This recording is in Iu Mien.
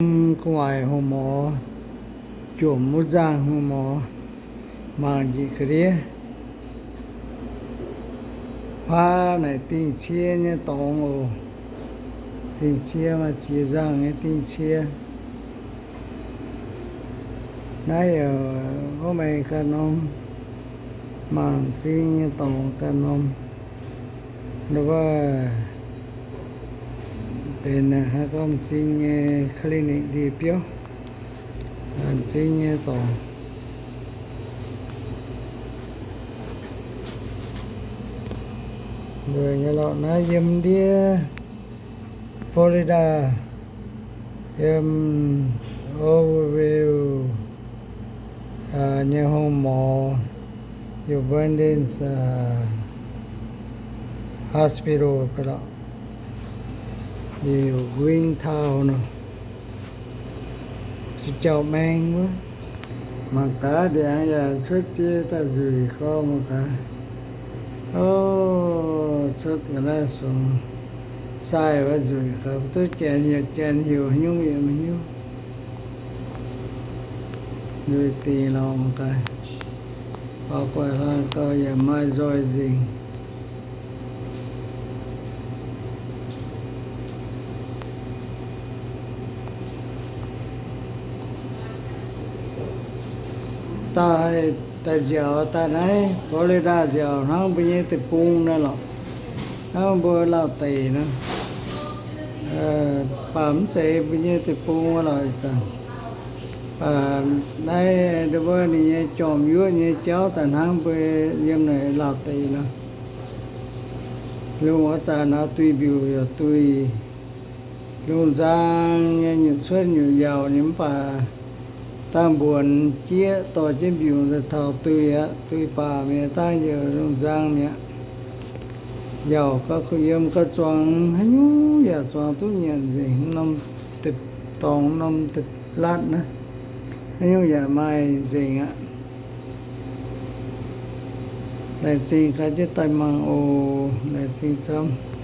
Gu'nguaaic hungh mor, jomc wuov nzangh hungh mor, mangc njiec ga'ndiev. Huaav naaic dingh ciev nyei dorngx oc. Dingh ciev maaih ziex nzangh nyei dingh ciev. Naaiv yaac wuov meih ganh norm, mangc m'zing nyei dorngx ganh norm. Wuov benx haaix gorngv m'zing nyei clinic ndie-biouv, m'zing nyei dorngx. Ndueic nyei lorqc. Naaiv yiem ndiev Florida, yiem Oroville nyei hungh mor, Independence Hospital ga'lorqc, liuz Greentown nor, se jauv-maeng wuov. Mangc gaax, ndiangx yaac cuotv biei daaih nzueic gorx mangc gaax. O, cuotv ga'naaiv sung sai wuov nzueic gaax, mv duqv janx heuc, janx heuc haaix nyungc yaac maiv hiuv. Nzueic dingc lorqc mangc gaax. Faaux gu'nguaaic hlang gau yaac maaih nzoih nzengc. Dauh haih daaih nziaauc daaih naaiv Florida nziaauc hnangv mbuo nyei deic-bung naaiv lorqc. Hnangv mbuo Lauv deic nor, baac mv zeiz mbuo nyei deic-bung wuov lorqc ih zanc. Baac naaiv mbuo ninh nyei jorm yuoqv nyei jauv daaih hnangv mbuo yiem naaic Lauv deic nor. Lungh wuov zanc naaiv duih mbiungc yaac duih. Lungh nzang nyei nyutc cuotv nyutc yaauc nyei mv baac dangh mbuonx jieqv dorh jienv mbiungc daaih taux duih aqv. Duih baac mi'aqv, dangh yaac lungh nzang mi'aqv. Yaauc gauh kuh yiem gauh zuangx haaix nyungc yaac zuangx duqv nyanc nzengc. Norm deic-dorngx, norm deic-latv naaiv, haaix nyungc yaac maaih nzengc aqv. Laengz zingh gaax jienv daaih mangc oc. Laengz zingh camv.